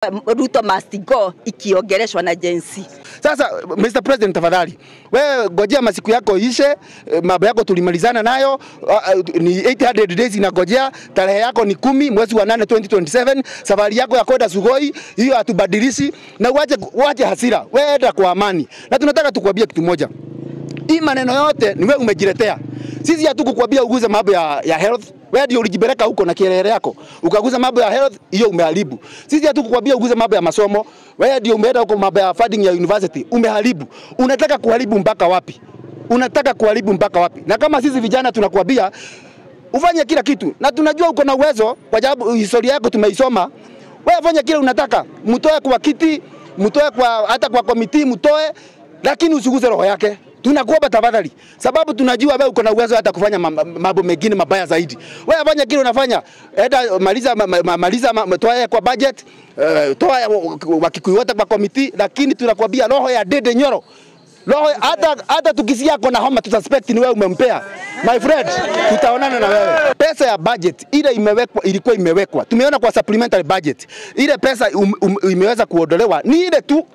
Ruto must go ikiongeleshwa na Gen Z. Sasa Mr. President, tafadhali wewe ngojea masiku yako ishe, mambo yako tulimalizana nayo, ni 800 days inagojea. Tarehe yako ni 10 mwezi wa 8 2027. Safari yako ya kwenda Sugoi hiyo hatubadilishi, na uache hasira, wewe enda kwa amani. Na tunataka tukwambie kitu moja, hii maneno yote ni wewe umejiletea. Sisi hatukukwambia uguze mambo ya health. Wewe ndio ulijipeleka huko na kelele yako ukaguza mambo ya health, hiyo umeharibu. Sisi hatukukwambia uguze mambo ya masomo. Wewe ndio umeenda huko mambo ya funding ya university, umeharibu. Unataka kuharibu mpaka wapi? Unataka kuharibu mpaka wapi? Na kama sisi vijana tunakuambia ufanye kila kitu, na tunajua uko na uwezo kwa sababu historia yako tumeisoma. Wewe fanya kile unataka, mtoe kwa kiti, mtoe kwa hata kwa komiti, mtoe, lakini usiguze roho yake. Tunakuomba tafadhali, sababu tunajua wewe uko na uwezo hata kufanya mambo mengine mabaya zaidi. Wewe fanya kile unafanya, enda maliza, maliza, toa kwa budget, toa Wakikuyu wote kwa komiti, lakini tunakuambia roho ya Ndindi Nyoro, roho hata tukisikia ako na homa tususpect ni wewe umempea. My friend, tutaonana na wewe. Pesa ya budget ile imewekwa, ilikuwa imewekwa. Tumeona kwa supplementary budget. Ile pesa imeweza kuondolewa ni ile tu.